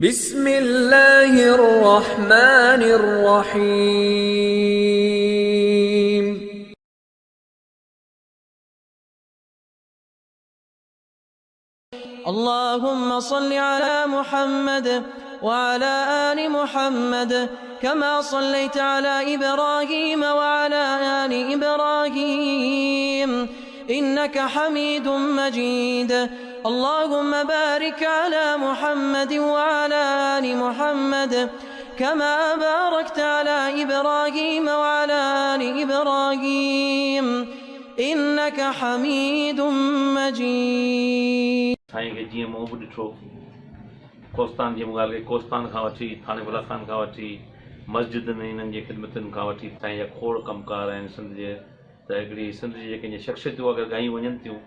بسم الله الرحمٰن الرحيم. اللهم صل على محمد وعلى آل محمد كما صليت على إبراهيم وعلى آل إبراهيم إنك حميد مجيد اللهم بارك على محمد وعلى آل محمد كما باركت على إبراهيم وعلى آل إبراهيم إنك حميد مجيد. سائين کي جيئن مون به ڏٺو. ڪوستان جي مون ڳالهه ڪئي، ڪوستان کان وٺي ٿاڻي بلا خان کان وٺي مسجدن ۽ انهن جي خدمتن کان وٺي سائين جا کوڙ ڪم ڪار آهن سنڌ جي ته هڪڙي سنڌ جي جيڪي شخصيتون اگر ڳايون وڃن ٿيون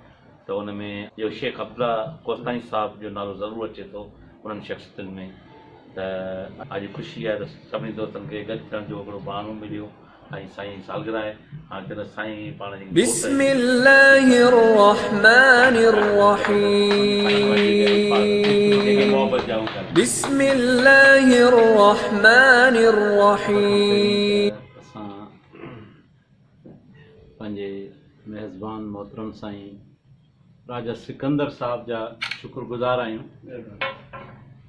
ته ان ۾ اهو شيخ عبدالله ڪوستاني صاحب جو نالو ضرور اچي ٿو انهن شخصيتن ۾ ته اڄ خوشي آهي ته سڀني دوستن کي گڏ ٿيڻ جو هڪڙو بهانو مليو ۽ سائين سالگرهه آهي هاڻي ته سائين پاڻ جي بسم الله الرحمن الرحيم بسم الله الرحمن الرحيم. اسان پنهنجي ميزبان محترم سائين راجا سڪندر صاحب جا شڪر گذار آهيون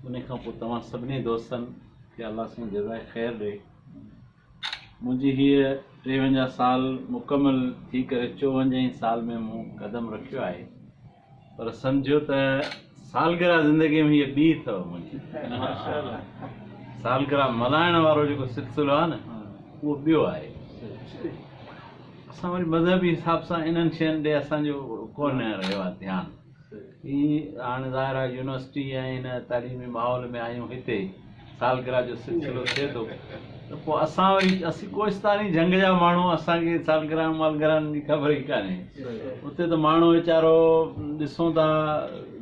ان کان پوء توهان سڀني دوستن کي الله سائين جزائي خير ڏي. منهنجي هيء ٽيونجاهه سال مڪمل ٿي ڪري چوونجاهين سال ۾ مون قدم رکيو آهي پر سمجهيو ته سالگرهه زندگيء ۾ هيء ٻي اٿو منهنجي. سالگرهه ملهائڻ وارو جيڪو سلسلو آهي نه اهو ٻيو آهي. اسان وري مذهبي حساب سان انهن شين ڏي اسان جو ڪونه رهيو آهي ڌيان. هي هاڻي ظاهر آهي يونيورسٽي ۽ هن تعليمي ماحول ۾ آهيون هتي سالگرهه جو سلسلو ٿئي ٿو ته پوء اسان وري اسين ڪوهستاني جهنگ جا ماڻهو اسان کي سالگرهن مالگرهن جي خبر ئي ڪانهي اتي ته ماڻهو ويچارو ڏسون ٿا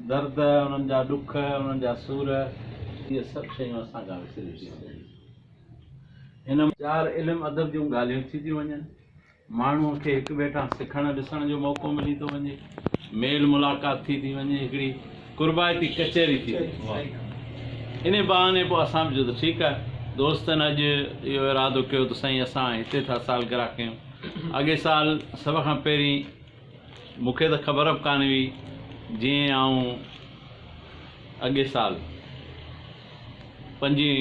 درد انهن جا ڏک انهن جا سور اهي سڀ شيون اسان کان وسري ٿيون وڃن هن چار علم ادب جون ڳالهيون ٿي ٿيون وڃن ماڻهوء کي هڪ ٻئي کان سکڻ ڏسڻ جو موقعو ملي ٿو وڃي، ميل ملاقات ٿي ٿي وڃي، هڪڙي قربائتي ڪچهري ٿي ٿي وڃي. انهي بهاني پوء اسان به چيو ته ٺيڪ آهي، دوستن اڄ اهو ارادو ڪيو ته سائين اسان هتي ٿا سالگرهه ڪيون. اڳئين سال سڀ کان پهرين مون کي ته خبر به ڪانه هئي، جيئن آئون اڳئين سال پنجين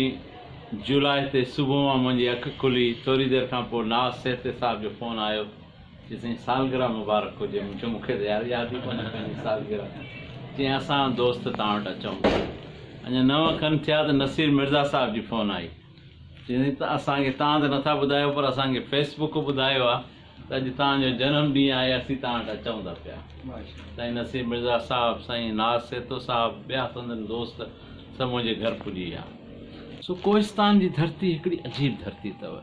جولاء تي صبح مان منهنجي اک کلي، ٿوري دير کان پوء ناز سهتي صاحب جو فون آيو، چي سائين سالگرهه مبارڪ هجي، مون چيو مون کي ته يار ياد ئي ڪونهي پنهنجي سالگرهه، چيائين اسان دوست توهان وٽ اچون ٿا. اڃا نو کن ٿيا ته نصير مرزا صاحب جي فون آئي، چيائين سائين اسان کي توهان ته نٿا ٻڌايو پر اسان کي فيس بڪ ٻڌايو آهي ته اڄ توهان جو جنم ڏينهن آهي اسين توهان وٽ اچون ٿا پيا. سائين نصير مرزا صاحب، سائين ناز سهتو صاحب ٻيا سندن دوست سڀ منهنجي گهر پڄي ويا. سو ڪوهستان جي ڌرتي هڪڙي عجيب ڌرتي اٿو.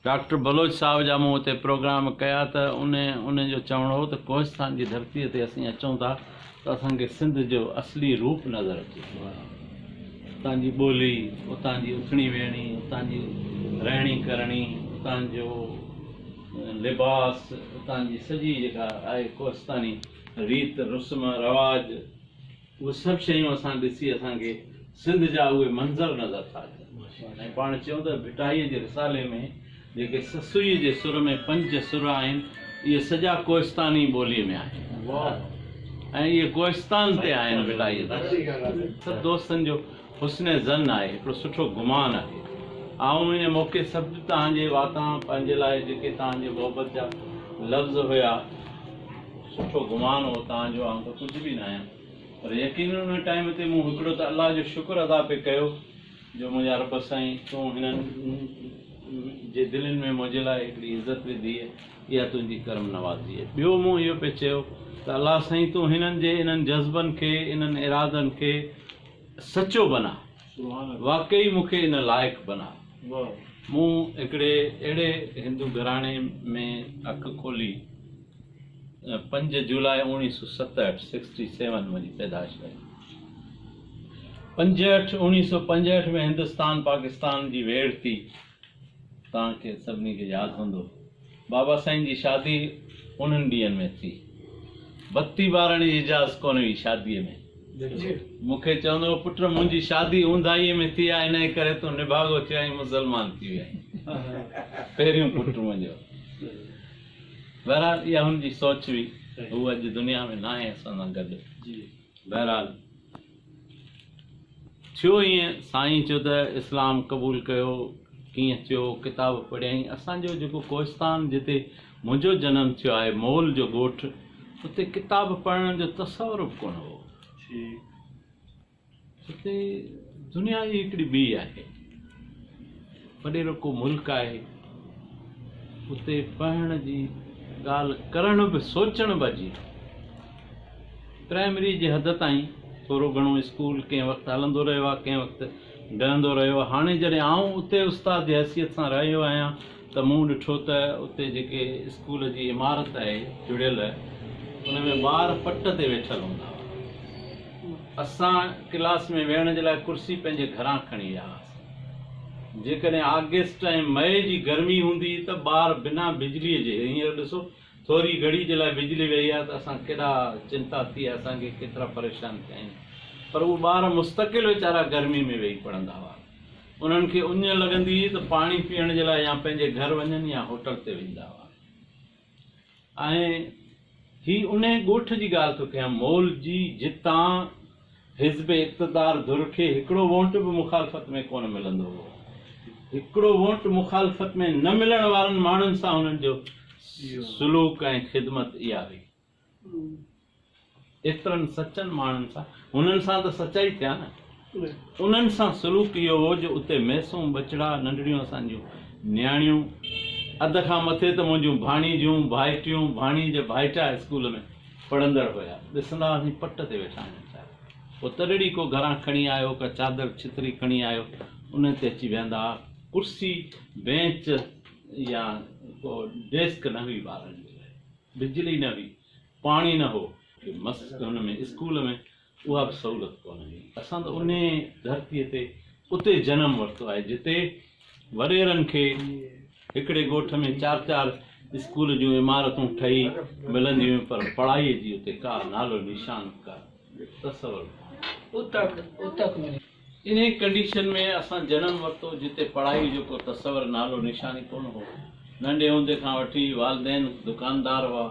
ڊاڪٽر بلوچ صاحب جا مون اتي پروگرام ڪيا ته ان ان جو چوڻ هو ته ڪوهستان جي ڌرتيء تي اسين اچون ٿا ته اسان کي سنڌ جو اصلي روپ نظر اچي ٿو. اتان جي ٻولي، اتان جي اٿڻي ويهڻي، اتان جي رهڻي ڪرڻي، اتان جو لباس، اتان جي سڄي جيڪا آهي ڪوهستاني ريت رسم رواج، اهي سڀ شيون اسان ڏسي اسان کي سنڌ جا اهي منظر نظر ٿا اچن ۽ پاڻ چيون ته ڀٽائيء جي رسالي ۾ جيڪي سسئيء جي سر ۾ پنج سر آهن اهي سڄا ڪوهستاني ٻوليء ۾ آهن ۽ اهي ڪوهستان تي آهن ڀٽائيء جا سڀ دوستن جو حسن ظن آهي هڪڙو سٺو گمان آهي آئون ان موقعي سڀ توهان جي واتان پنهنجي لاء جيڪي توهان جي محبت جا لفظ هيا سٺو گمان هو توهان جو آئون ته ڪجهه به ناهيان پر يقينن ان ٽائيم تي مون هڪڙو ته الله جو شڪر ادا پئي ڪيو جو منهنجا رب سائين تون هنن جي دلين ۾ منهنجي لاء هڪڙي عزت وڌي اها تنهنجي ڪرم نوازي آهي ٻيو مون اهو پئي چيو ته الله سائين تون هنن جي انهن جذبن کي انهن ارادن کي سچو بنا واقعي مون کي ان لائق بنا مون هڪڙي اهڙي هندو گهراڻي ۾ اک کولي پنج جولاء اوڻيهه سو ستهٺ، سڪسٽي سيون، منهنجي پيدائش آهي. پنجهٺ، 1965 ۾ هندستان پاڪستان جي ويڙهه ٿي. توهان کي سڀني کي ياد هوندو. بابا سائين جي شادي انهن ڏينهن ۾ ٿي. بتي ٻارڻ جي اجازت ڪونه هئي شاديء ۾. مون کي چوندو هو، پٽ منهنجي شادي اونداهيء ۾ ٿي آهي، انهيء ڪري تون نڀاڳو ٿيو آهين، مسلمان ٿي ويو آهين. پهريون پٽ منهنجو. بهرحال اها هن جي سوچ هئي. هو اڄ دنيا ۾ ناهي اسان سان گڏ. بهرحال ٿيو ائين، سائين چيو ته اسلام قبول ڪيو، ڪيئن ٿيو، ڪتاب پڙهيائين. اسان جو جيڪو ڪوهستان جتي منهنجو جنم ٿيو آهي، مول جو ڳوٺ، اتي ڪتاب پڙهڻ جو تصور به ڪونه هو. اتي دنيا ئي هڪڙي ٻي آهي. وڏيرو ڪو ملڪ آهي، اتي پڙهڻ جي ڳالهه ڪرڻ به سوچڻ به عجيب. پرائمري جي حد تائين ٿورو گهڻو اسڪول ڪنهن وقت هلندو رهيو آهي، ڪنهن وقت ڊهندو رهيو آهي. هاڻي جڏهن آئون اتي استاد جي حيثيت سان رهيو آهيان ته مون ڏٺو ته اتي جيڪي اسڪول جي عمارت آهي جڙيل، ان ۾ ٻار پٽ تي ويٺل هوندا هئا. اسان ڪلاس ۾ ويهڻ جي لاء ڪرسي پنهنجي گهران کڻي ويا هئاسين. جيڪڏهن آگسٽ ۽ مئي جي گرمي هوندي هئي ته ٻار بنا بجليء جي، هينئر ڏسو ٿوري گهڙي جي لاء بجلي وئي آهي ته اسان ڪيڏا چنتا ٿي آهي اسان کي ڪيترا پريشان ٿيا آهيون پر اهي ٻار مستقل ويچارا گرمي ۾ ويهي پڙهندا هئا. انهن کي اڃ لڳندي هئي ته پاڻي پيئڻ جي لاء يا پنهنجي گهر وڃن يا هوٽل تي ويندا هئا. ۽ هي انهي ڳوٺ جي ڳالهه ٿو ڪيان مول جي جتان حزب اقتدار ڌر کي هڪڙو وونٽ به مخالفت ۾ ڪونه ملندو هو. هڪڙو وونٽ مخالفت ۾ نه ملڻ وارن ماڻهن سان هنن جو سلوڪ ۽ خدمت اها هئي. ايترن سچن ماڻهن سان، هنن سان ته سچائي ٿيا نه، انهن سان سلوڪ اهو هو جو اتي ميسون، ٻچڙا، ننڍڙيون اسان جون نياڻيون، اڌ کان مٿي ته منهنجون ڀاڻيجون، ڀائٽيون، ڀاڻيج، ڀائٽا اسڪول ۾ پڙهندڙ هيا. ڏسندا هئاسين پٽ تي ويٺا آهن ويچارا. پوء تڏڙي ڪو گهران کڻي آيو، ڪا چادر ڇتري کڻي آيو، انهي تي اچي ويهندا هئا. ڪرسي، بينچ يا ڪو ڊيسڪ نه هئي ٻارن جي لاء. بجلي نه هئي، پاڻي نه هو. مس هن ۾ اسڪول ۾ اها به سهولت ڪونه هئي. اسان ته انهي ڌرتيء تي اتي جنم ورتو آهي، جتي وڏيرن کي هڪڙي ڳوٺ ۾ چار چار اسڪول جون عمارتون ٺهي ملنديون هيون، پر پڙهائيء جي اتي ڪا نالو نشان ڪا تصور به ڪونه هو. انهيء ڪنڊيشن ۾ اسان جنم ورتو جتي پڙهائيء جو ڪو تصور نالو نشان ئي ڪونه هو. ننڍي هوندي کان وٺي والدين دڪاندار هئا،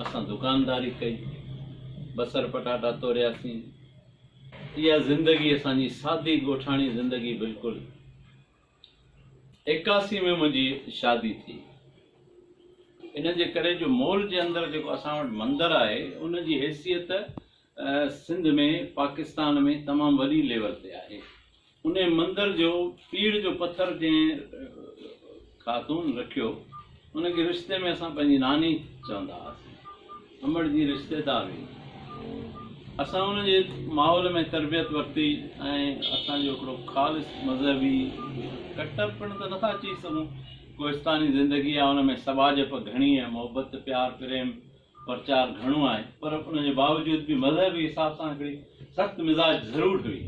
اسان دڪانداري ڪئي، بصر پٽاٽا تورياسين. اها زندگي اسان جي سادي ڳوٺاڻي زندگي بلڪل. 81 ۾ منهنجي شادي ٿي. ان جي ڪري جو مول جي اندر جيڪو اسان وٽ مندر آهي ان جي حيثيت سنڌ ۾ پاڪستان ۾ تمام وڏي ليول تي آهي. انهي مندر جو پيڙهه جو پٿر جنهن خاتون رکيو ان کي رشتي ۾ اسان پنهنجي ناني چوندا هئاسين. امڙ جي رشتيدار هئي. اسان ان جي ماحول ۾ تربيت ورتي ۽ اسان جو هڪڙو خالص مذهبي ڪٽر پڻ ته نٿا چئي سگهون ڪوهستاني زندگي آهي ان ۾ سٻاجهپ گهڻي ۽ محبت پيار پريم پرچار گهڻو آهي پر ان جي باوجود به مذهبي حساب سان هڪڙي سخت مزاج ضرور هئي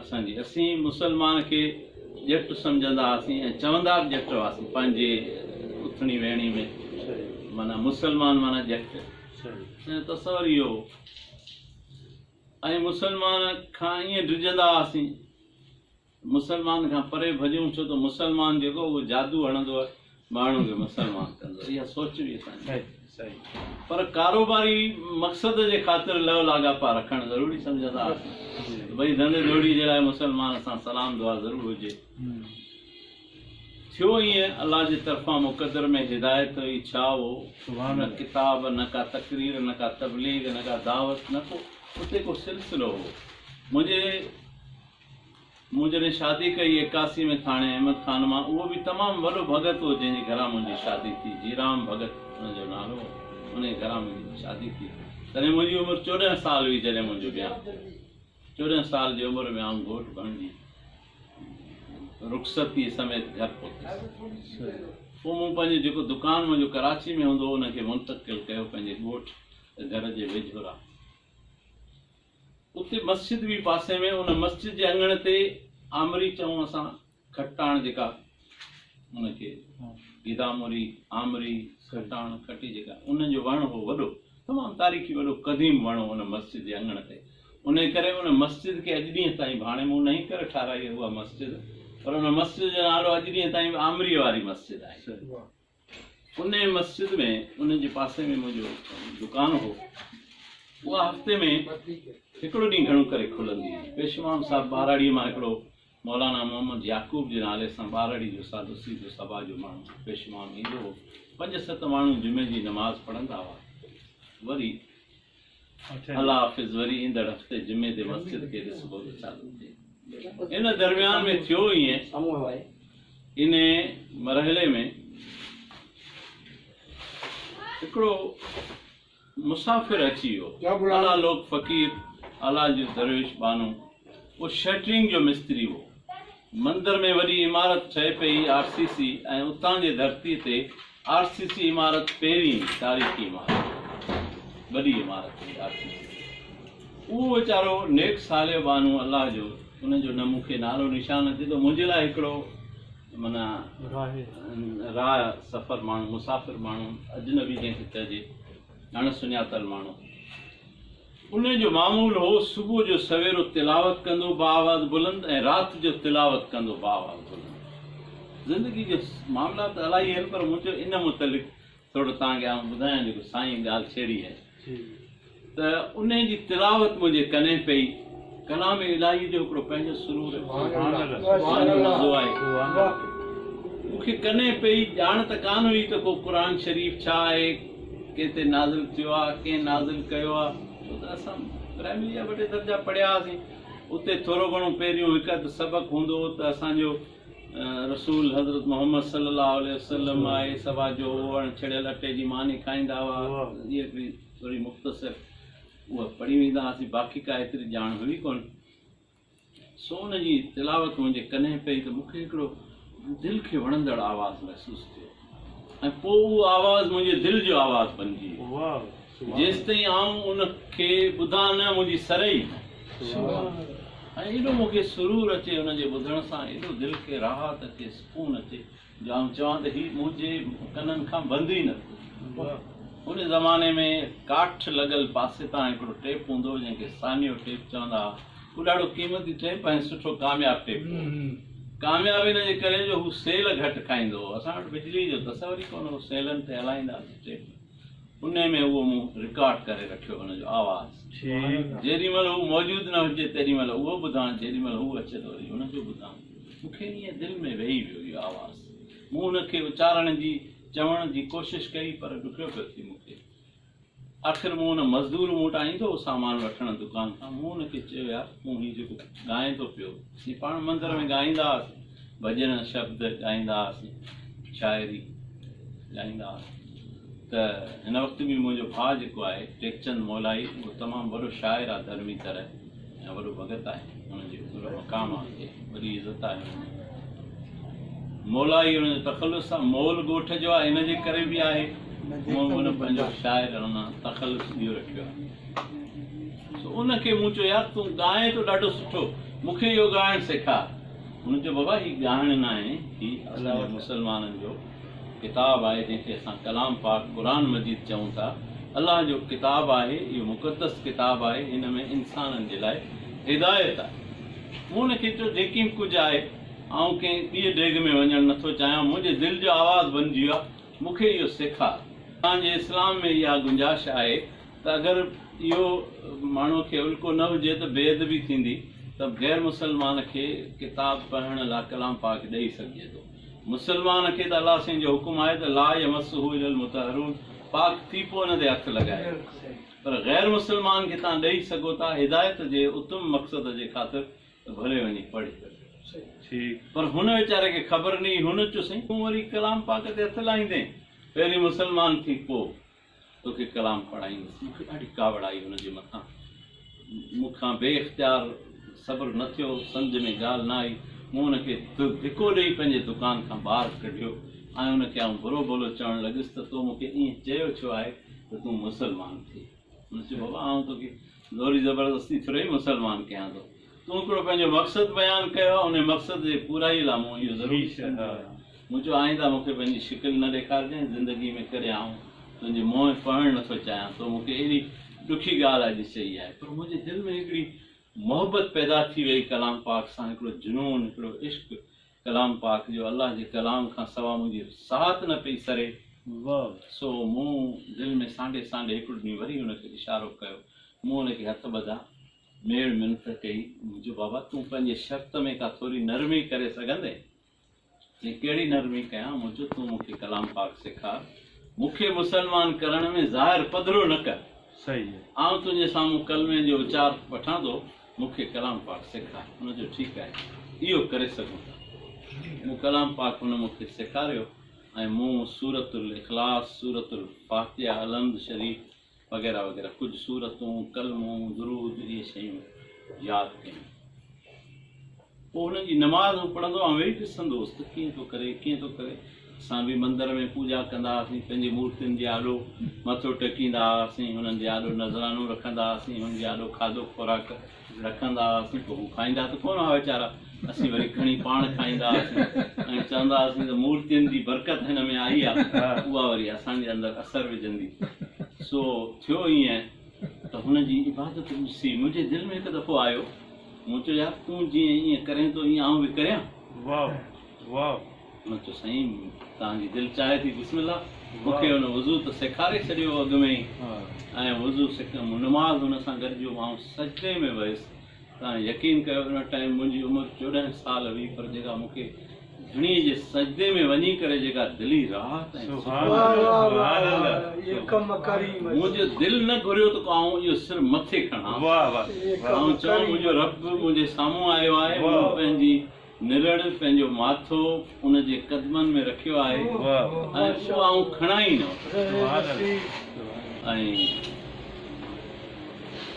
اسان جي. اسين مسلمان کي ڄٽ سمجهندا هئاسين ۽ چوندا به ڄٽ هئاسين پنهنجي اٿڻي ويهڻي ۾ معنيٰ مسلمان معنيٰ ڄٽ اسان جو تصور اهو هو ۽ مسلمان کان ائين ڊڄندا هئاسين مسلمان کان پري ڀڄون ڇو ته مسلمان جيڪو اهو جادو هڻندو آهي ماڻهن کي مسلمان ڪندو آهي اها سوچ به اسان جي پر ڪاروباري مقصد جي خاطر لهه لاڳاپا رکڻ ضروري سمجهندا هئاسين ته ڀئي ڌنڌي ڌوڙي جي لاء مسلمان سان سلام دعا ضرور هجي ٿيو ائين الله جي طرفان مقدر ۾ هدايت هئي ڇا هو نه ڪتاب نه ڪا تقرير نه ڪا تبليغ نه ڪا دعوت نه ڪو اتي ڪو سلسلو هو منهنجي مون جڏهن شادي ڪئي 81 ۾ ٿاڻي احمد خان مان اهو به تمام وڏو ڀڳت هو جنهن جي گهران منهنجي شادي ٿي جيرام ڀڳت ان جو نالو هو انهي گهران منهنجي شادي ٿي تڏهن منهنجي عمر 14 سال هئي جڏهن منهنجو ويانهه ٿيو 14 سال جي عمر ۾ آئون گهوٽ بڻجي رخصتي سميت گهر پهتس پوء مون پنهنجو جيڪو دڪان منهنجو ڪراچي ۾ هوندو هو ان کي منتقل ڪيو پنهنجي ڳوٺ گهر جي ويجهو را اتي مسجد به پاسي ۾ ان مسجد جي اڱڻ تي آمري چئون اسان کٽاڻ جيڪا ان کي گداموري آمري کٽاڻ کٽي جيڪا ان جو وڻ هو وڏو تمام تاريخي وڏو قديم وڻ هو ان مسجد جي اڱڻ تي. انهي ڪري ان مسجد کي اڄ ڏينهن تائين به هاڻي مون نئين ڪري ٺاهرائي آهي اها مسجد پر ان مسجد جو نالو اڄ ڏينهن تائين به آمريء واري مسجد آهي. انهي مسجد ۾ ان جي پاسي ۾ منهنجو دڪان هو. اها هفتي ۾ هڪڙو ڏينهن گهڻو ڪري کلندي هئي. پيش امام صاحب ٻهراڙيء مان هڪڙو مولانا محمد يعقوب جي نالي سان ٻهراڙي جو سادو سيڌو سٻاجهو ماڻهو پيش امام ايندو هو. پنج ست ماڻهو جمعي جي نماز پڙهندا هئا. وري الله حافظ وري ايندڙ هفتي جمعي تي مسجد کي ڏسبو ته ڇا ٿو ٿئي. ان درميان ۾ ٿيو ائين انهي مرحلي ۾ هڪڙو مسافر اچي ويو الله لوڪ فقير الله جو درويش ٻانهو اهو شٽرنگ جو مستري هو. مندر ۾ وڏي عمارت ٺهي پئي آر سي سي ۽ اتان جي ڌرتي تي آر سي سي عمارت پهرين تاريخي عمارت هئي وڏي عمارت هئي آر سي سي اهو ويچارو نيڪ صالح ٻانهو الله جو ان جو نه مون کي نالو نشان اچي ٿو منهنجي لاء هڪڙو معنيٰ راهه سفر ماڻهو مسافر ماڻهو اجنبي جنهن کي چئجي اڻ سڃاتل ماڻهو انهيء جو معمول هو صبح جو سويرو تلاوت ڪندو باآواز بلند ۽ رات جو تلاوت ڪندو باآواز بلند. زندگي جو معاملا ته الاهي آهن پر مون چيو ان متعلق ٿورو توهان کي آئون ٻڌايان جيڪو سائين ڳالهه ڇيڙي آهي ته انهيء جي تلاوت منهنجي ڪنين پئي. ڪلام الاهي جو هڪڙو پنهنجو سرور ۽ پنهنجو مزو آهي. مون کي ڪنين پئي ڄاڻ ته ڪانه هئي ته ڪو قرآن شريف ڇا آهي، ڪنهن تي نازل ٿيو آ، ڪنهن نازل ڪيو آ، ڇو ته اسان پرائمري جا ٻه ٽي درجا پڙهيا هئاسين، اتي ٿورو گهڻو پهريون هڪ اڌ سبق هوندو هو ته اسان جو رسول حضرت محمد صلي الله عليه وسلم آهي، سوا جو هو اڻ ڇڙيل اٽي جي ماني کائيندا هئا، اهي هڪڙي ٿوري مختصر اها پڙهي ويندا هئاسين، باقي ڪا ايتري ڄاڻ هئي ڪونه. سو ان جي تلاوت منهنجي ڪنين پئي ته مون کي هڪڙو دل کي وڻندڙ آواز محسوس ٿيو ۽ پوء اهو آواز منهنجي دل جو آواز بنجي ويو. جيستائين آئون ان کي ٻڌان نه منهنجي سري ئي نه. ۽ ايڏو مون کي سرور اچي ان جي ٻڌڻ سان، ايڏو دل کي راحت اچي، سڪون اچي. جو آئون چوان ته هي منهنجي ڪنن کان بند ئي نه ٿئي. ان زماني ۾ ڪاٺ لڳل پاسي تان هڪڙو ٽيپ هوندو هو، جنهن کي سانيو ٽيپ چوندا هئا. هو ڏاڍو قيمتي ٽيپ ۽ سٺو ڪامياب ٽيپ هو. ڪامياب ان جي ڪري جو هو سيل گهٽ کائيندو هو. اسان وٽ بجليء جو تصور ئي ڪونه هو، سيلن تي هلائيندا هئاسين ٽيپ. انهي ۾ اهو مون رڪارڊ ڪري رکيو هن جو آواز. جيڏي مهل هو موجود نه هجي تيڏي مهل اهو ٻڌان، جيڏي مهل هو اچي ته وري هن جو ٻڌان. مون کي ائين دل ۾ ويهي ويو اهو آواز. مون ان کي اچارڻ جي، چوڻ جي ڪوشش ڪئي پر ڏکيو پيو ٿي مون کي. آخر مون ان مزدور مون وٽان ايندو هو سامان وٺڻ دڪان تان، مون ان کي چيو يار تون هي جيڪو ڳائين ٿو پيو، اسين پاڻ مندر ۾ ڳائيندا هئاسين، ڀڄن شبد ڳائيندا هئاسين، شاعري ڳائيندا هئاسين ته هن وقت به منهنجو ڀاء جيڪو آهي ٽيڪچند مولائي اهو تمام وڏو شاعر آهي ڌرمي طرح ۽ وڏو ڀڳت آهي ان جو وڏو مقام آهي وڏي عزت آهي ان جي مولائي ان جو تخلص آهي مول ڳوٺ جو آهي ان جي ڪري به آهي مون ان پنهنجو شاعر ان تخلص اهو رکيو آهي سو ان کي مون چيو يار تون ڳائين ٿو ڏاڍو سٺو مون کي اهو ڳائڻ سيکار هن چيو بابا هي ڳائڻ ناهي هي اسان جي مسلمانن جو ڪتاب آهي جنهن کي اسان ڪلام پاڪ قرآن مجيد چئون ٿا الله جو ڪتاب آهي اهو مقدس ڪتاب آهي هن ۾ انسانن جي لاء هدايت آهي مون ان کي چيو جيڪي به ڪجهه آهي آئون ڪنهن ٻيء ڊيگهه ۾ وڃڻ نٿو چاهيان منهنجي دل جو آواز بنجي ويو آهي مون کي اهو سيکار. اسان جي اسلام ۾ اها گنجائش آهي ته اگر اهو ماڻهوء کي الڪو نه هجي ته بي ادبي ٿيندي ته غير مسلمان کي ڪتاب پڙهڻ لاء ڪلام پاڪ ڏئي سگهجي ٿو. مسلمان کي ته الله سائين جو حڪم آهي ته لا يمسه الا المطهرون پاڪ ٿي پوء ان تي هٿ لڳايو پر غير مسلمان کي توهان ڏئي سگهو ٿا هدايت جي اتم مقصد جي خاطر ته ڀلي وڃي پڙهي. پر هن ويچاري کي خبر نه هئي هن چيو سائين تون وري ڪلام پاڪ تي هٿ لائيندين پهرين مسلمان ٿي پوء توکي ڪلام پڙهائيندس. مون کي ڏاڍي ڪاوڙ آئي هن جي مٿان. مون کان بي اختيار صبر نه ٿيو، سمجهه ۾ ڳالهه نه آئي. مون هن کي ڌڪو ڏيئي پنهنجي دڪان کان ٻاهر ڪڍيو ۽ هن کي آئون برو ڀلو چوڻ لڳس ته تو مون کي ائين چيو ڇو آهي ته تون مسلمان ٿي. هن چيو بابا آئون توکي زوري زبردستي ٿورئي مسلمان ڪيان ٿو. تون هڪڙو پنهنجو مقصد بيان ڪيو آهي، انهي مقصد جي پورائي لاء مون اهو ضروري سمجهيو آهي. مون چيو آئنده مون کي پنهنجي شڪل نه ڏيکارجانء، زندگي ۾ ڪڏهن آئون تنهنجي منهن پڙهڻ نه ٿو چاهيان، تو مون کي ايڏي ڏکي ڳالهه اڄ چئي آهي پر منهنجي دل ۾ هڪڙي محبت پيدا ٿي وئي ڪلام پاڪ سان هڪڙو جنون هڪڙو عشق ڪلام پاڪ جو الله جي ڪلام کان سوا منهنجي ساعت نه پئي سري. سو مون دل ۾ سانڍي سانڍي هڪڙو ڏينهن وري هن کي اشارو ڪيو. مون هن کي هٿ ٻڌا، ميڙ منٿ ڪئي، مون چيو بابا تون پنهنجي شرط ۾ ڪا ٿوري نرمي ڪري سگهندين؟ چيائين ڪهڙي نرمي ڪيان؟ مون چيو تون مون کي ڪلام پاڪ سيکار، مون کي مسلمان ڪرڻ ۾ ظاهر پڌرو نه ڪر. آئون تنهنجي سامهون ڪلمي جو اچار وٺان ٿو، مون کي ڪلام پاڪ سيکار. هن چيو ٺيڪ آهي، اهو ڪري سگهون ٿا. مون ڪلام پاڪ هن مون کي سيکاريو ۽ مون سورة الاخلاص، سورة الفاتحه، الحمد شريف وغيره وغيره ڪجهه سورتون، ڪلمو، درود اهي شيون ياد ڪيون. پوء هنن جي نماز آئون پڙهندو آئون ويهي ڏسندو هوس ته ڪيئن ٿو ڪري ڪيئن ٿو ڪري. اسان به مندر ۾ پوڄا ڪندا هئاسين، پنهنجي مورتين جي آڏو مٿو ٽيڪيندا هئاسين، هنن جي آڏو نذرانو رکندا هئاسين، هن جي آڏو کاڌو خوراڪ رکندا هئاسين، پوء هو کائيندا ته ڪونه هئا ويچارا، اسين وري کڻي پاڻ کائيندا هئاسين ۽ چوندا هئاسين ته مورتين جي برڪت هن ۾ آئي آهي، اها وري اسان جي اندر اثر وجهندي. سو ٿيو ائين ته هن جي عبادت ڏسي منهنجي دل ۾ هڪ دفعو آيو، مون چيو يار تون جيئن ائين ڪرين ٿو ائين آئون به ڪريان؟ واهه واهه. هن چيو سائين توهان جي دل چاهي ٿي بسم الله. مون کي هن وضو ته سيکاري ڇڏيو هو اڳ ۾ ئي ۽ وضو سک نماز هن سان گڏ جو آئون سجدي ۾ ويس توهان يقين ڪيو ان ٽائيم منهنجي عمر 14 سال هئي پر جيڪا مون کي ڌڻيء جي سجدي ۾ وڃي ڪري جيڪا دلي راحت ۽ سڪون منهنجو دل نه گهريو ته ڪو آئون اهو سر مٿي کڻان آئون چوان منهنجو رب منهنجي سامهون آيو آهي مون پنهنجي نرڙ پنهنجو ماٿو ان جي قدمن ۾ رکيو آهي ۽ اهو آئون کڻان ئي نه ۽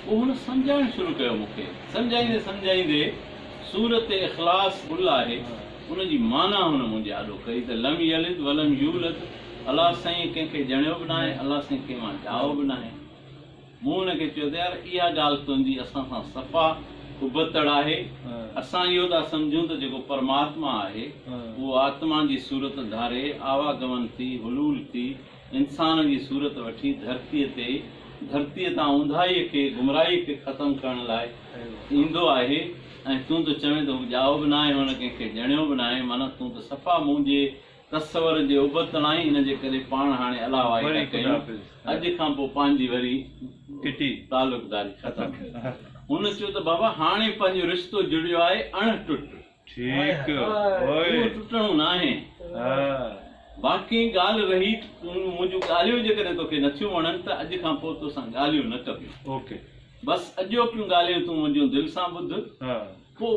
پوء هن سمجهائڻ شروع ڪيو مون کي سمجهائيندي سمجهائيندي سورت اخلاص قل آهي ان جي معنيٰ هن منهنجي آڏو ڪئي ته لم يلد ولم يولد الله سائين ڪنهن کي ڄڻيو به ناهي الله سائين ڪنهن مان ڄائو به ناهي. مون هن کي چيو ته يار اها ڳالهه تنهنجي اسان سان صفا ابتڙ آهي. اسان اهو ٿا سمجهون ته جيڪو پرماتما آهي اهو آتما جي صورت ڌاري آواگمن ٿي، حلول ٿي، انسان جي صورت وٺي ڌرتيء تي ڌرتيء تان اونداهيء کي، گمراهيء کي ختم ڪرڻ لاء ايندو آهي ۽ تون ته چوين ته هو ڄائو به ناهي، هن ڪنهن کي ڄڻيو به ناهي، معنيٰ تون ته صفا منهنجي تصور جي ابتڙ آهين، ان جي ڪري پاڻ هاڻي الله وائي ٿا ڪيون، اڄ کان پوء پنهنجي وري تعلقداري ختم. هن چيو ته بابا هاڻي پنهنجو رشتو جڙيو آهي اڻ ٽٽ، اهو ٽٽڻو ناهي. باقي ڳالهه رهي منهنجون ڳالهيون جيڪڏهن توکي نٿيون وڻن ته اڄ کان پوء توسان ڳالهيون نه ڪبيون. بس اڄوڪيون ڳالهيون تون منهنجون دل سان ٻڌ، پوء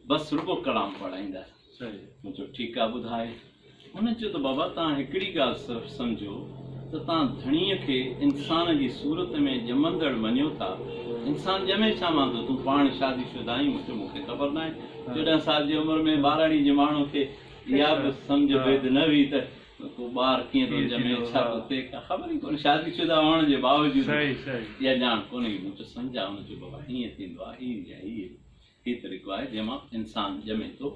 بس رڳو ڪلام پڙهائينداسين. مون چيو ٺيڪ آ ٻڌاء. هن چيو ته بابا توهان هڪڙي ڳالهه صرف سمجهو ته توهان ڌڻيء کي انسان جي صورت ۾ ڄمندڙ مڃيو ٿا، انسان ڄمي ڇا مان ٿو؟ تون پاڻ شادي شده آهين؟ مون چيو مون کي خبر ناهي. 14 سال جي عمر ۾ ٻاراڙي جي ماڻهو کي اها به سمجهه ڀيد نه هئي ته ڪو ٻار ڪيئن ٿو ڄمي ڇا ٿو ٿئي ڪا خبر ئي ڪونه شادي شده هئڻ جي باوجود اها ڄاڻ ڪونه هئي. مون چيو سمجهاء. هن چيو بابا هيئن ٿيندو آهي هيئن هيئن. هي طريقو آهي جنهن مان انسان ڄمي ٿو.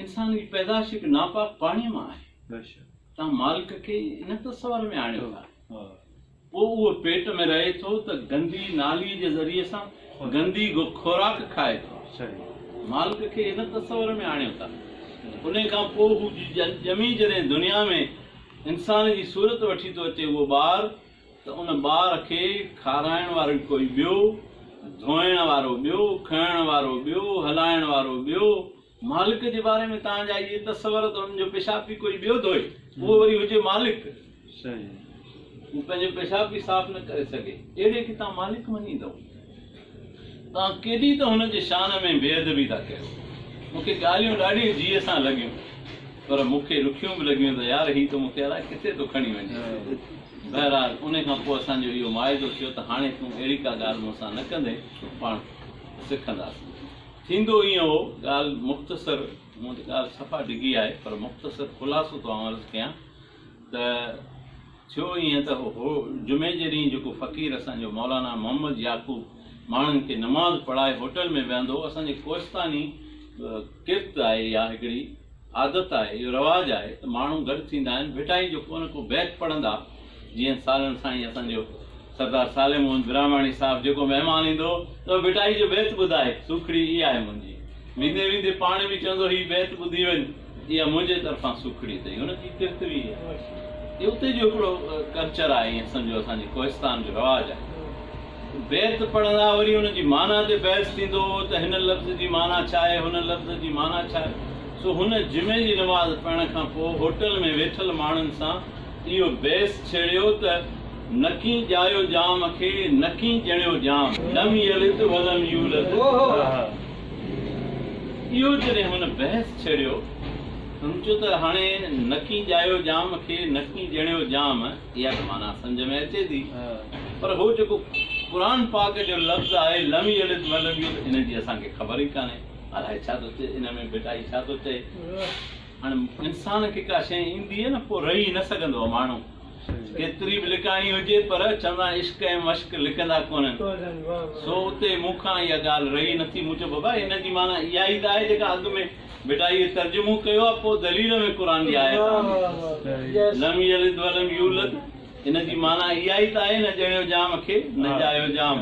انسان جي پيدائش هڪ ناپاڪ پاڻيء مان آهي. توهان مالڪ کي ان تصور ۾ آڻيو ٿا. پوء اهو پيٽ ۾ رهي ٿو ته گندي ناليء جي ذريعي سان گندي خوراڪ کائي ٿو. مالڪ کي ان تصور ۾ آڻيو ٿا. انهيء کان پوء هو ڄمي جڏهن دنيا ۾ انسان جي صورت وٺي ٿو اچي اهو ٻار ته ان ٻار کي کارائڻ وارو ڪوئي ٻيو، ڌوئڻ وارو ٻيو، کڻڻ وارو ٻيو، هلائڻ وارو ٻيو. مالڪ جي باري ۾ توهان جا اهي تصور ته ان جو پيشاب به ڪوئي ٻيو ڌوئي، اهو وري هجي مالڪ. هو پنهنجو پيشاب به صاف نه ڪري سگهي، اهڙي کي توهان مالڪ مڃيندؤ؟ توهان ڪيڏي ته هن جي شان ۾ بي ادبي ٿا ڪيو. مون کي ڳالهيون ڏاڍيون جيء سان لڳيون، پر مون کي ڏکيون به لڳيون ته يار هي ته مون کي الائي ڪٿي ٿو کڻي وڃي. بهرحال انهي کان پوء اسان جو اهو معاهدو ٿيو ته هاڻي تون اهڙي ڪا ڳالهه مون سان نه ڪندين، پاڻ سکنداسين. ٿيندو ائين هو، ڳالهه مختصر، هونء ته ڳالهه صفا ڊگهي آهي، پر مختصر خلاصو ٿو آئون عرض ڪيان ته ٿيو ائين ته هو جمعي جي ڏينهن جيڪو فقير اسان جو مولانا محمد يعقوب ماڻهن کي نماز پڙهائي هوٽل ۾ ويهندو هو، اسان جي ڪوهستاني ڪرت آهي اها هڪڙي عادت آهي، اهو رواج آهي ته ماڻهو گڏ ٿيندا آهن، ڀٽائي جو ڪو نه ڪو بيت پڙهندا، جيئن سالن سائين اسان جو سردار صالح محمد براهماڻي صاحب جيڪو مهمان ايندو هو ته ڀٽائي جو بيت ٻڌائي، سوکڙي اها آهي منهنجي. ويندي ويندي پاڻ به چوندو هي بيت ٻڌي وڃ، اها منهنجي طرفان سوکڙي اٿئي. هن جي ڪرت به اها آهي. هي اتي جو هڪڙو ڪلچر آهي، ائين سمجهو اسان جي ڪوهستان جو رواج آهي. بيت پڙهندا وري ان جي معنيٰ تي بحث ٿيندو هو ته هن لفظ جي معنيٰ ڇا آهي، هن لفظ جي معنيٰ ڇا آهي. سو هن جمعي جي نماز پڙهڻ کان پوء هوٽل ۾ ويٺل ماڻهن سان اهو بحث ڇيڙيو ته نڪي ڄايو ڄام کي، نڪي ڄڻيو ڄام، لم يلد ولم يولد. اهو جڏهن هن بحث ڇيڙيو ته هن چيو ته هاڻي نڪي ڄايو ڄام کي، نڪي ڄڻيو ڄام، اها ته معنيٰ سمجهه ۾ اچي ٿي پر هو جيڪو قرآن پاڪ جو لفظ آهي لم يلد ولم يولد ان جي اسان کي خبر ئي ڪانهي، الائي ڇا ٿو چئي، ان ۾ ڀٽائي ڇا ٿو چئي. هاڻي انسان کي ڪا شيء ايندي آهي نه پوء رهي نه سگهندو آهي ماڻهو ڪيتري به لڪائڻي هجي پر چوندا آهن عشق ۽ مشق لڪندا ڪونهن سو اتي مون کان اها ڳالهه رهي نه ٿي مون چيو بابا ان جي معنيٰ اها ئي ته آهي جيڪا اڳ ۾ ڀٽائيء ترجمو ڪيو آهي پوء دليل ۾ قرآن جي آيت آندي لم يلد ولم يولد ان جي معنيٰ اها ئي ته آهي نه ڄڻيو ڄام کي نه ڄايو ڄام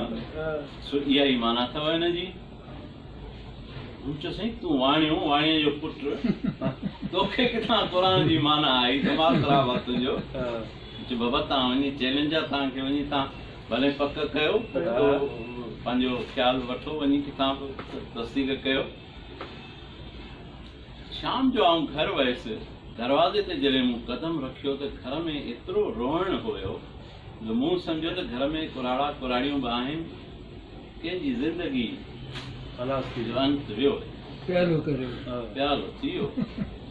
سو اها ئي معنيٰ اٿو ان جي. مون چيو سائين تون واڻيو، واڻيي جو پٽ، توکي ڪٿان قرآن جي معنيٰ آئي، دماغ خراب آ تنهنجو. مون چيو بابا توهان وڃي چئلينج آ توهان کي وڃي توهان ڀلي پڪ ڪيو پختو پنهنجو خيال وٺو وڃي ڪٿان به تصديق ڪيو. شام جو آئون گهر ويس، دروازي تي جڏهن مون قدم رکيو ته گهر ۾ ايترو روئڻ هيو جو مون سمجهيو ته گهر ۾ ڪراڙا ڪراڙيون به آهن، ڪنهن جي زندگي جو انت ويو. پيالو ڪريو. پيالو ٿي ويو.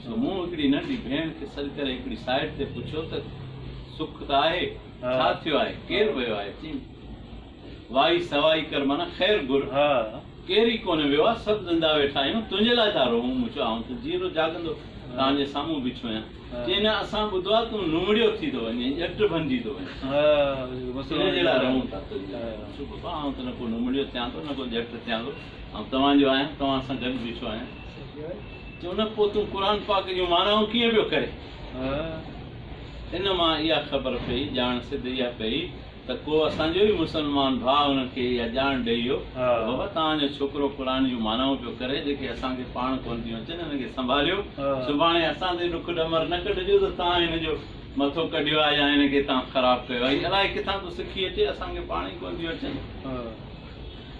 سو مون هڪڙي ننڍي ڀيڻ کي سڏ ڪري هڪڙي سائيڊ تي پڇيو ته سک ته آهي؟ ڇا ٿيو آهي؟ ڪير ويو آهي؟ چيم وائي سوائي ڪر معنيٰ خير گهر. ڪير ئي ڪونه ويو آهي، سڀ زنده ويٺا آهيون، تنهنجي لاء ٿا روئون. مون چيو آئون ته جيئرو جاڳندو توهان جي سامهون بيٺو آهيان. چيائين نه اسان ٻڌو آهي تون نومڙيو ٿي ٿو وڃين، ڄٽ بنجي ٿو وڃين، ان جي لاء رئون ٿا تنهنجي لاء. مون چيو بابا آئون ته نه ڪو نومڙيو ٿيان ٿو نه ڪو ڄٽ ٿيان ٿو، آئون توهان جو آهيان، توهان سان گڏ بيٺو آهيان. چيو نه پوء تون قرآن پاڪ جون معنائون ڪيئن پيو ڪرين؟ ان مان اها خبر پئي، ڄاڻ سڌ اها پئي ته ڪو اسان جو ئي مسلمان ڀاء انهن کي اها ڄاڻ ڏئي ويو ته بابا توهان جو ڇوڪرو قرآن جون معنائون پيو ڪري جيڪي اسان کي پاڻ ڪونه ٿيون اچن هن کي سنڀاليو سڀاڻي اسان تي ڏک ڏمر نه ڪڍجو ته توهان هن جو مٿو ڪڍيو آهي يا هن کي توهان خراب ڪيو آهي هي الائي ڪٿان ٿو سکي اچي اسان کي پاڻ ئي ڪونه ٿيون اچن.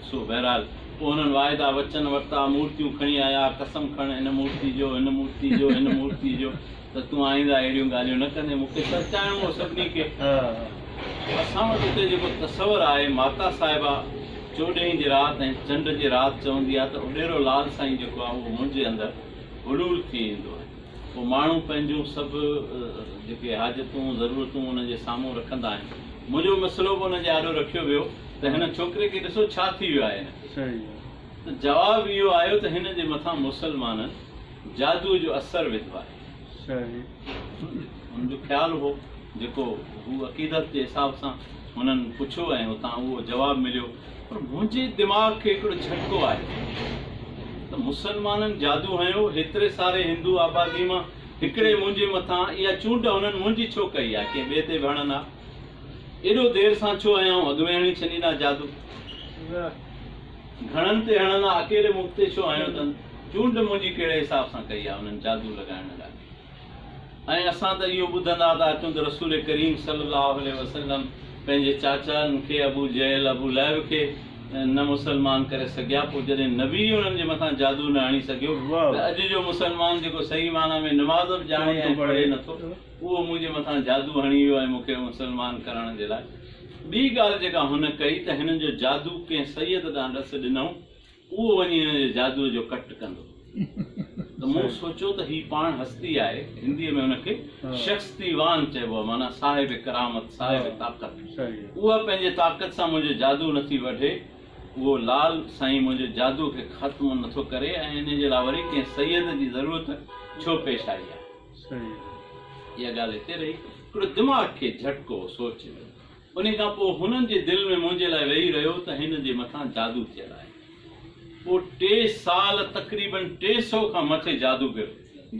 سو بهرحال پوء هنن واعدا وچن ورتا مورتيون کڻي آيا قسم کڻ هن مورتي جو هن مورتي جو هن مورتي جو ته تون آئنده اهڙيون ڳالهيون نه ڪندين، مون کي سرچائڻو هو سڀني کي. اسان وٽ اتي جيڪو تصور آهي، ماتا صاحبه چوڏهين جي رات ۽ چنڊ جي رات چوندي آهي ته اڏيرو لال سائين جيڪو آهي اهو منهنجي اندر حلول ٿي ايندو آهي. پوء ماڻهو پنهنجون سڀ جيڪي حاجتون، ضرورتون ان جي سامهون رکندا آهن. منهنجو مسئلو به ان جي آڏو رکيو ويو ته هن ڇوڪري کي ڏسو ڇا ٿي ويو آهي هن کي. ته جواب اهو آيو ته هن جي مٿان مسلمانن جادوء جو اثر وڌو آهي. هن جو خيال هو جيڪو هو عقيدت جي حساب سان هنن پڇيو ۽ اتان اهو جواب مليو. پر منهنجي دماغ کي هڪڙو جهٽڪو آيو ته مسلمانن جادو هنيو، هيتري ساري هندو آبادي مان هڪڙي منهنجي مٿان اها چونڊ هنن منهنجي ڇو ڪئي آهي، ڪنهن ٻئي تي به هڻن ها. ايڏو دير سان ڇو هنيائون، اڳ ۾ هڻي ڇڏين ها جادو. گهڻن تي هڻن ها، اڪيلي مون تي ڇو هنيو اٿن؟ چونڊ منهنجي ڪهڙي حساب سان ڪئي آهي انهن جادو لڳائڻ لاء؟ ۽ اسان ته اهو ٻڌندا ٿا اچون ته رسول ڪريم صلي الله عليه وسلم پنهنجي چاچن کي ابو جهل، ابو لهب کي نه مسلمان ڪري سگهيا، پوء جڏهن نبي ئي انهن جي مٿان جادو نه هڻي سگهيو ته اڄ جو مسلمان جيڪو صحيح معنيٰ ۾ نماز به ڄاڻي ۽ پڙهي نٿو اهو منهنجي مٿان جادو هڻي ويو ۽ مون کي مسلمان ڪرڻ جي لاء ٻي ڳالهه جيڪا هن ڪئي ته هنن جو جادو ڪنهن سيد ڏانهن ڏس ڏنائون، اهو وڃي هن جي جادوء جو ڪٽ ڪندو. ته مون سوچيو ته هي پاڻ هستي آهي، هنديء ۾ هن کي شخصتي وان چئبو آهي، معنيٰ صاحب ڪرامت، صاحب طاقت. اها پنهنجي طاقت سان منهنجو جادو نٿي وڍي، اهو لال سائين منهنجي جادوء کي ختم نٿو ڪري ۽ انهيء جي لاء وري ڪنهن سيد جي ضرورت ڇو پيش آئي آهي؟ اها ڳالهه هتي رهي. هڪڙو دماغ کي جهٽڪو هو سوچ جو. انهي کان پوء هنن جي دل ۾ منهنجي لاء ويهي رهيو ته هن جي مٿان جادو ٿيل آهي. پوء ٽي سال تقريباً 300 کان مٿي جادوگر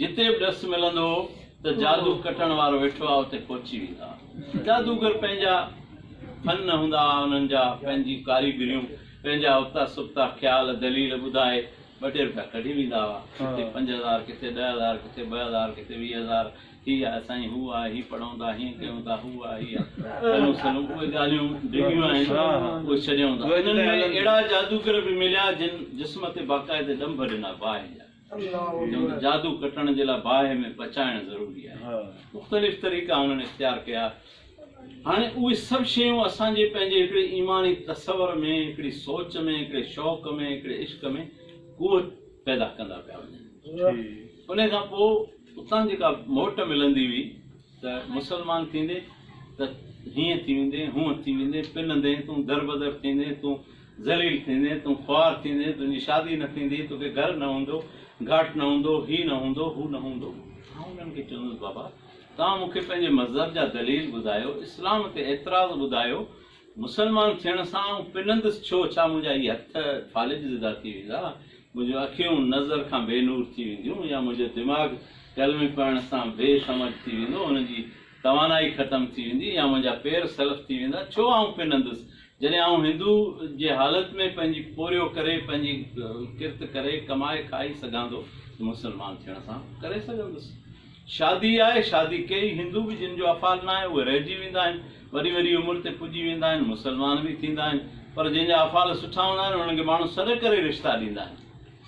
جتي به ڏس ملندو هو ته جادو ڪٽڻ وارو ويٺو آهي اتي پهچي ويندا هئا. جادوگر پنهنجا فن هوندا هئا انهن جا، پنهنجي ڪاريگريون، پنهنجا ابتا سبتا خيال دليل ٻڌائي ٻه ٽي رپيا ڪڍي ويندا هئا. ڪٿي 5000، ڪٿي 10,000، ڪٿي 2000، ڪٿي 20,000، هي آهي سائين هو آهي، هي پڙهون ٿا، هيئن ڪيون ٿا، هو آهي هي آهي، سلون سلون اهي ڳالهيون ڊگهيون آهن، اهي ڇڏيون ٿا. انهن ۾ اهڙا جادوگر به مليا جن جسم تي باقاعدي ڏنڀ ڏنا باهه جا. چون ته جادو ڪٽڻ جي لاء باهه ۾ پچائڻ ضروري آهي. مختلف طريقا انهن اختيار ڪيا. هاڻي اهي سڀ شيون اسان جي پنهنجي هڪڙي ايماني تصور ۾، هڪڙي سوچ ۾، هڪڙي شوق ۾، هڪڙي عشق ۾ قوت پيدا ڪندا پيا وڃن. انهي کان پوء اتان جيڪا موٽ ملندي هئي ته مسلمان ٿيندين ته هيئن ٿي ويندين، هونئن ٿي ويندين، پنندين، تون دربدر ٿيندين، تون ذليل ٿيندين، تون خوار ٿيندين، تنهنجي شادي نه ٿيندي، توکي گهر نه هوندو، گهاٽ نه هوندو، هي نه هوندو، هو نه هوندو. آئون انهن کي چوندس بابا! توهان مون کي پنهنجي مذهب جا دليل ٻڌايو، اسلام تي اعتراض ٻڌايو، مسلمان ٿيڻ سان آئون پنندس ڇو؟ ڇا منهنجا هي هٿ فالج زده ٿي ويندا؟ منهنجون اکيون نظر کان بي نور ٿي وينديون يا منهنجو دماغ ڪلمي پڙهڻ سان بي سمجهه ٿي ويندو، ان جي توانائي ختم ٿي ويندي يا منهنجا پير سلف ٿي ويندا؟ ڇو آئون پنندس؟ جڏهن آئون هندو جي حالت ۾ پنهنجي پورهيو ڪري، پنهنجي ڪرت ڪري، ڪمائي کائي سگهان ٿو ته مسلمان ٿيڻ سان ڪري سگهندس. شادي آهي، شادي ڪيئي هندو به جن جو افعال ناهي اهي رهجي ويندا آهن، وڏي وڏي عمر تي پڄي ويندا آهن، مسلمان به ٿيندا آهن، پر جنهن جا افعال سٺا هوندا آهن انهن کي ماڻهو سڏ ڪري رشتا ڏيندا آهن.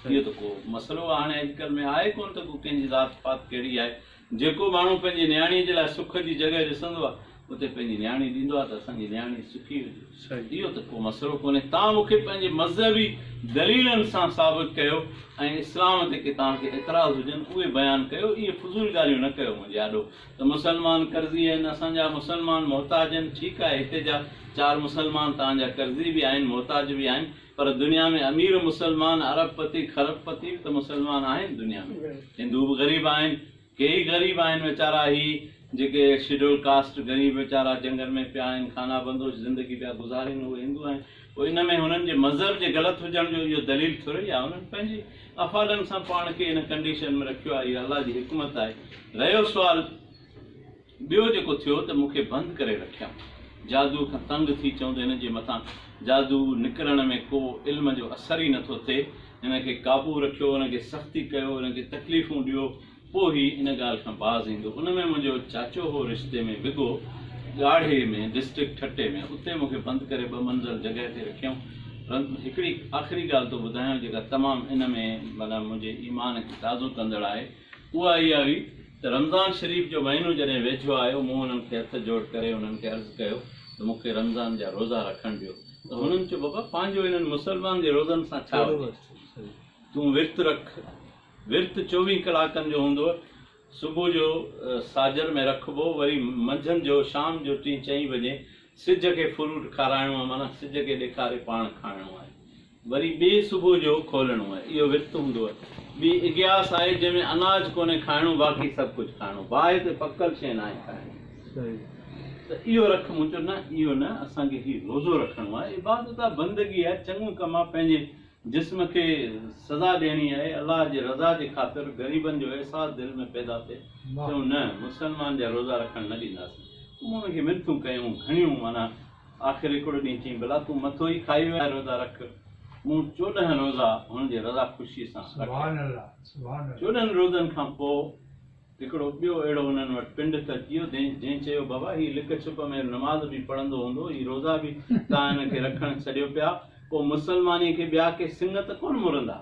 اهو ته ڪو مسئلو هاڻي اڄڪلهه ۾ آهي ڪونه ته ڪو ڪنهن جي ذات پات ڪهڙي آهي. جيڪو ماڻهو پنهنجي نياڻيء جي لاء سک جي جڳهه ڏسندو آهي، اتي پنهنجي نياڻي ڏيندو آهي ته اسان جي نياڻي سکي هجي. اهو ته ڪو مسئلو ڪونهي. توهان مون کي پنهنجي مذهبي دليلن سان ثابت ڪيو ۽ اسلام تي ڪي توهان کي اعتراض هجن اهي بيان ڪيو. اهي فضول ڳالهيون نه ڪيو منهنجي آڏو ته مسلمان قرضي آهن، اسان جا مسلمان محتاج آهن. ٺيڪ آهي هتي جا چار مسلمان توهان جا قرضي به آهن، محتاج به آهن، پر دنيا ۾ امير مسلمان، ارب پتي، خرب پتي به ته مسلمان آهن دنيا ۾. هندو به غريب آهن، ڪيئي غريب آهن ويچارا هي جيڪي شيڊول ڪاسٽ غريب ويچارا جنگل ۾ پيا آهن خانه بندوش زندگي پيا گذارين اهي هندو آهن پوء ان ۾ هنن جي مذهب جي غلط هجڻ جو اهو دليل ٿورئي آهي هنن پنهنجي افعالن سان پاڻ کي ان ڪنڊيشن ۾ رکيو آهي اها الله جي حڪمت آهي رهيو سوال ٻيو جيڪو ٿيو ته مون کي بند ڪري رکيائون. جادوء کان تنگ ٿي چئون ته هن جي مٿان جادو نڪرڻ ۾ ڪو علم جو اثر ئي نٿو ٿئي. هن کي قابو رکيو، هن کي سختي ڪيو، هن کي تڪليفون ڏيو، پوء هي ان ڳالهه کان باز ايندو. ان ۾ منهنجو چاچو هو رشتي ۾ وڳو ڳاڙهي ۾ ڊسٽرڪٽ ٺٽي ۾. اتي مون کي بند ڪري ٻه منزل جڳهه تي رکيائون. هڪڙي آخري ڳالهه ٿو ٻڌايان جيڪا تمام ان ۾ معنيٰ منهنجي ايمان کي تازو ڪندڙ آهي. اها اها هئي ته رمضان شريف جو مهينو جڏهن ويجهو آيو، مون انهن کي هٿ جوڙ ڪري انهن کي عرض ڪيو ته مون کي رمضان جا روزا رکڻ ڏيو ته هنن چيو بابا پنهنجو انهن مسلمان جي روزن سان ڇا وڃي، تون ورت رک، ورت 24 ڪلاڪن جو هوندو، صبح جو ساجهر ۾ رکبو، وري منجهند جو شام جو ٽين چئين بجي سج کي فروٽ کارائڻو آهي معنيٰ سج کي ڏيکاري پاڻ کائڻو آهي. وري ٻئي صبح جو کولڻو آهي. اهو ورت هوندو آهي. ٻي اگياس آهي جنهن ۾ اناج ڪونهي کائڻو باقي سڀ ڪجهه کائڻو. باهه تي پڪل شيء ناهي کائڻي. ته اهو رک. مون چيو نه اهو نه اسان کي هي روزو رکڻو آهي. عبادت آهي بندگي آهي چڱو ڪم آهي پنهنجي جسم کي سزا ڏيڻي آهي الله جي رضا جي خاطر غريبن جو احساس دل ۾ پيدا ٿئي. چيائون نه مسلمان جا روزا رکڻ نه ڏينداسين. پوء مون ان کي منٿون ڪيون گهڻيون معنيٰ آخر هڪڙو ڏينهن چيائين، ڀلا تون مٿو ئي کائي ويو آهين روزا رک. مون 14 روزا هن جي رضا خوشيء سان رکيا. 14 روزن کان پوء هڪڙو ٻيو اهڙو انهن وٽ پنڊت اچي ويو، جنهن چيو، بابا هي لڪ ڇپ ۾ نماز به پڙهندو هوندو، هي روزا به توهان هن کي رکڻ ڇڏيو پيا، پوء مسلمانيء کي ٻيا ڪي سڱ ته ڪونه مرندا؟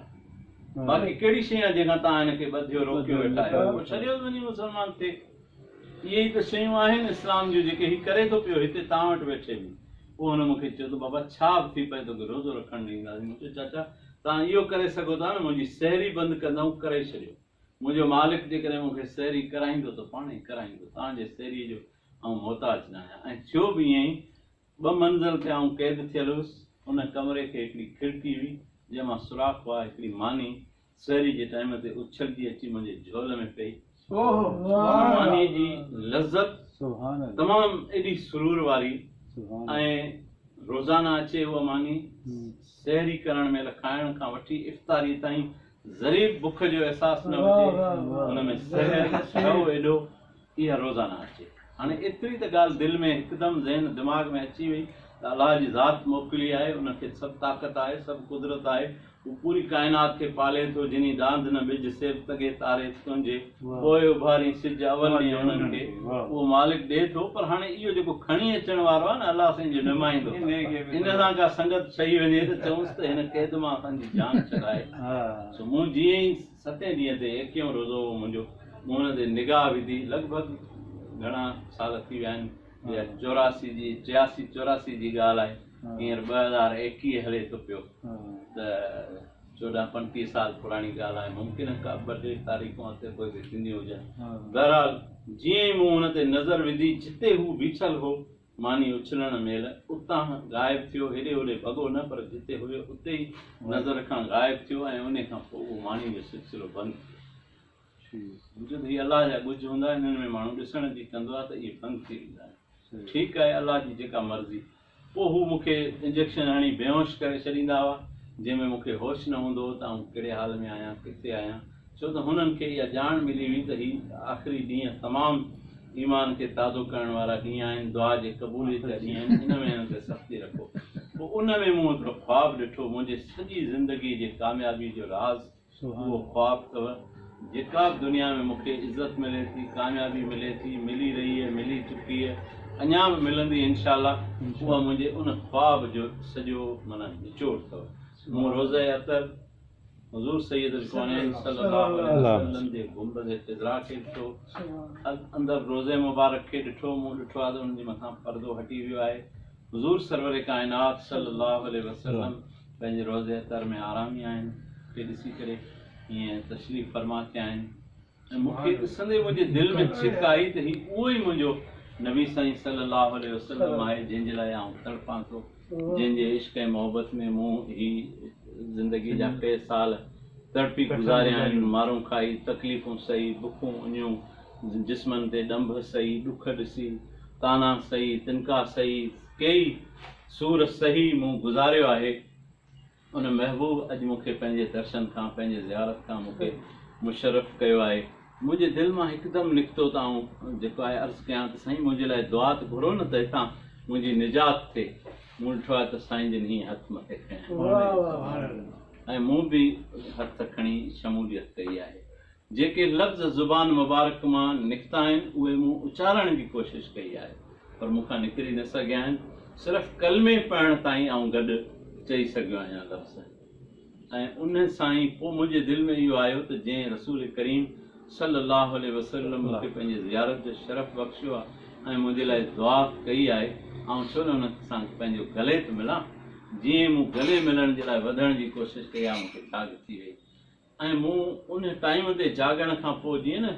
باقي ڪهڙي شيء آهي جنهن کان توهان هن کي ٻڌيو روڪيو ويٺا آهيو؟ پوء ڇڏيوس وڃي مسلمان ٿئي. اهي ئي ته شيون آهن اسلام جون جيڪي هي ڪري ٿو پيو هتي توهان وٽ ويٺي به. پوء هن مون کي چيو ته بابا ڇا به ٿي پئي توکي روزو رکڻ نه ڏينداسين. مون چيو چاچا توهان اهو ڪري سگهو ٿا نه منهنجي سحري بند ڪندؤ ڪري ڇڏيو. منهنجو مالڪ جيڪڏهن مون کي سحري ڪرائيندو ته پاڻ ئي ڪرائيندو توهان جي سحريء جو آئون محتاج نه آهيان. ۽ ٿيو به ائين ئي. ٻه منزل تي آئون قيد ٿيل هيس. ان ڪمري کي هڪڙي کڙڪي هئي جنهن مان سوراخ هئا. هڪڙي ماني سحري جي ٽائيم تي اڇلجي اچي منهنجي جهول ۾ پئي. ان مانيء جي لذت تمام ايڏي سرور واري ۽ روزانه اچي اها ماني سحري ڪرڻ مهل کائڻ کان وٺي افطاريء تائين ذري به بک جو احساس نه هجي، ان ۾ سحر ڇو ايڏو، اها روزانه اچي. هاڻي ايتري ته ڳالهه دل ۾ هڪدم ذهن دماغ ۾ اچي وئي ته الله جي ذات موڪلي آهي، ان کي سڀ طاقت آهي، سڀ قدرت آهي، هو پوري ڪائنات کي پالي ٿو، جني ڏاند نه ٻج، سيب تڳي تاري تنهنجي، پوء اڀارين سج اول ڏينهن انهن کي، اهو مالڪ ڏئي ٿو، پر هاڻي اهو جيڪو کڻي اچڻ وارو آهي نه الله سائين جو نمائندو، ان سان ڪا سنگت ٺهي وڃي ته چئونس ته هن قيد مان اسان جي جان ڇڏائي. سو مون جيئن ئي ستين ڏينهن تي ايڪيهون روزو هو منهنجو، مون ان تي نگاهه وڌي، لڳ ڀڳ گهڻا سال ٿي ويا آهن، اها 84 جي، 83 84 جي ڳالهه آهي، هينئر 2021 هلي ٿو پيو ته 14 35 سال پراڻي ڳالهه آهي، ممڪن آهي ڪا ٻه ٽي تاريخون اڳتي پوئتي ٿينديون هجن. بهرحال جيئن ئي مون ان تي نظر وڌي، جتي هو بيٺل هو، ماني اڇلڻ مهل اتان غائب ٿيو، هيڏي هوڏي ڀڳو نه پر جتي هيو اتي ئي نظر کان غائب ٿيو ۽ انهي کان پوء اهو ماني جو سلسلو بند ٿي ويو. سمجهو ته هي الله جا ڳجهه هوندا آهن، انهن ۾ ماڻهو ڏسڻ جي ڪندو آهي ته اهي بند ٿي ويندا آهن. ٺيڪ آهي الله جي جيڪا مرضي. پوء هو مون کي انجيڪشن هڻي بيهوش ڪري ڇڏيندا هئا، جنهن ۾ مون کي هوش نه هوندو هو ته آئون ڪهڙي حال ۾ آهيان، ڪٿي آهيان. ڇو ته هنن کي اها ڄاڻ ملي هئي ته هي آخري ڏينهن تمام ايمان کي تازو ڪرڻ وارا ڏينهن آهن، دعا جي قبوليت جا ڏينهن آهن، ان ۾ هنن تي سختي رکو. پوء ان ۾ مون هڪڙو خواب ڏٺو، منهنجي سڄي زندگيء جي ڪاميابيء جو راز اهو خواب اٿو. جيڪا به دنيا ۾ مون کي عزت ملي ٿي، ڪاميابي ملي ٿي، ملي رهي آهي، ملي چڪي آهي، اڃا به ملندي انشاء الله، اها منهنجي ان خواب جو سڄو معنيٰ نچوڙ اٿو. مون روضه اطهر حضور سيد الڪونين صلي الله عليه وسلم جي گنبذ خضرا کي ڏٺو، اندر روضه مبارڪ کي ڏٺو، مون ڏٺو آهي ته ان جي مٿان پردو هٽي ويو آهي، حضور سرور ڪائنات صلي الله عليه وسلم پنهنجي روضه اطهر ۾ آرامي آهن، کي ڏسي ڪري هيئن تشريف فرما ٿيا آهن. ۽ مون کي ڏسندي منهنجي دل ۾ ڇڪ آئي ته هي اهو ئي منهنجو نبي سائين صلي الله عليه وسلم آهي جنهن جي لاء آئون تڙپان ٿو، جنهن جي عشق ۽ محبت ۾ مون هي زندگي جا ڪئي سال تڙپي گذاريا آهن، مارون کائي، تڪليفون سهي، بکون اڃيون، جسمن تي ڏنڀ سهي، ڏک ڏسي، طعنا سهي، تنڪا سهي، ڪيئي سور سهي مون گذاريو آهي. ان محبوب اڄ مون کي پنهنجي درشن کان، پنهنجي زيارت کان مون کي مشرف ڪيو آهي. منهنجي دل مان هڪدم نڪتو ته آئون جيڪو آهي عرض ڪيان ته سائين منهنجي لاء دعا ته گهرو نه ته هتان منهنجي نجات ٿئي. مون ڏٺو آهي ته سائين جن هيئن هٿ مٿي کنيا آهن ۽ مون به هٿ کڻي شموليت ڪئي آهي. جيڪي لفظ زبان مبارڪ مان نڪتا آهن، اهي مون اچارڻ جي ڪوشش ڪئي آهي، پر مون کان نڪري نه سگهيا آهن. صرف ڪلمي پڙهڻ تائين آئون گڏ چئي سگهيو آهيان لفظ. ۽ ان سان ئي پوء منهنجي دل ۾ اهو آيو ته جنهن رسول ڪريم صلّي اللّٰه عليه وسلّم مون کي پنهنجي زيارت جو شرف بخشيو آهي ۽ منهنجي لاء دعا ڪئي آهي، آئون ڇو نه ان سان پنهنجو گلي ته ملان. جيئن ئي مون گلي ملڻ جي لاء وڌڻ جي ڪوشش ڪئي آهي، مون کي جاڳ ٿي وئي. ۽ مون ان ٽائيم تي جاڳڻ کان پوء جيئن نه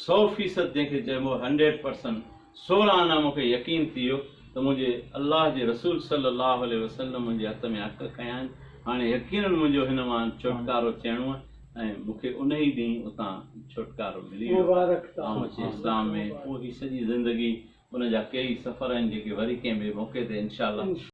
سو فيصد جنهن کي چئبو هنڊريڊ پرسنٽ 16 آنا مون کي يقين ٿي ويو ته منهنجي الله جي رسول صلي الله عليه وسلم منهنجي هٿ ۾ حق کنيا آهن هاڻي يقينن منهنجو هن مان ڇوٽڪارو ٿيڻو آهي ۽ مون کي ان ئي ڏينهن اتان ڇوٽڪارو ملي ويو آئون اچي اسلام ۾ پوء هي سڄي زندگي ان جا ڪيئي سفر آهن جيڪي وري ڪنهن ٻئي موقعي تي انشاء الله.